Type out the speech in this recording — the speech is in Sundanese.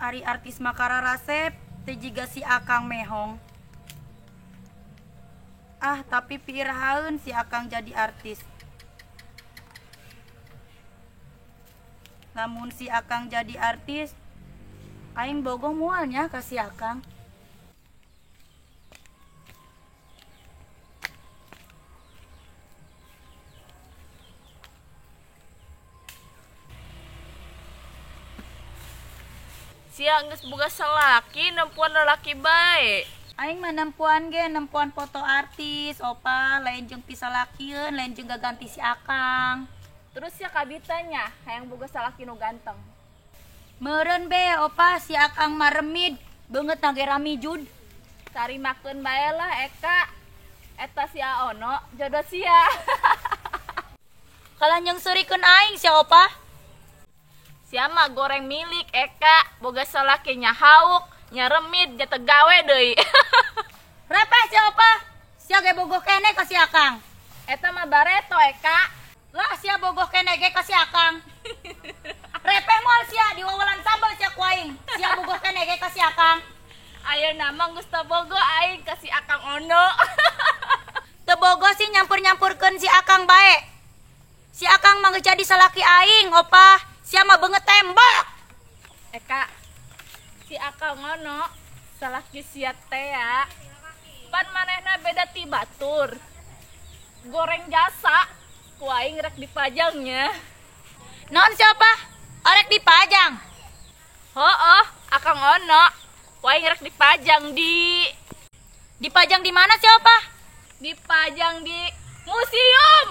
Ari artis mah kararasep teu jiga si Akang mehong. Ah, tapi piirahaeun si Akang jadi artis. Lamun si Akang jadi artis, aing bogoh moal nya ka si Akang. Sia geus boga salaki nempuan lalaki bae. Aing mah nempuan ge nempuan foto artis, opa lain jeung pisalakieun, lain jeung gaganti si Akang. Terus sia kabitanya hayang boga salaki nu ganteng. Meureun be opa si Akang mah remid, beungeut na ge ramijud. Tarimakeun bae lah Eka. Eta si Aono jodoh sia. Kalah nyeungseurikeun aing sia opa. Sia mah goreng milik Eka, boga salaki nya hauk, nya remid, nya teu gawe deui. Repeh sia opa, sia ge bogoh keneh ka si Akang. Eta mah bareto Eka. Lah sia bogoh keneh ge ka si Akang. Repeh moal sia diwawalan sambal sia ku aing. Sia bogoh keneh ge ka si Akang. Ayeuna mah geus teu bogoh aing ka si Akang Ono. Teu bogoh sih nyampur-nyampurkeun si Akang bae. Si Akang mah geus jadi salaki aing opa. Sia mah beungeut tembok. Eka, si Akang Ono salaki sia teh ya. Pan manehna beda ti batur. Goreng jasa ku aing rek dipajangnya. Naon siapa? Arek dipajang. Hooh, Akang Ono. Ku aing rek dipajang di Dipajang di mana siapa? Dipajang di museum.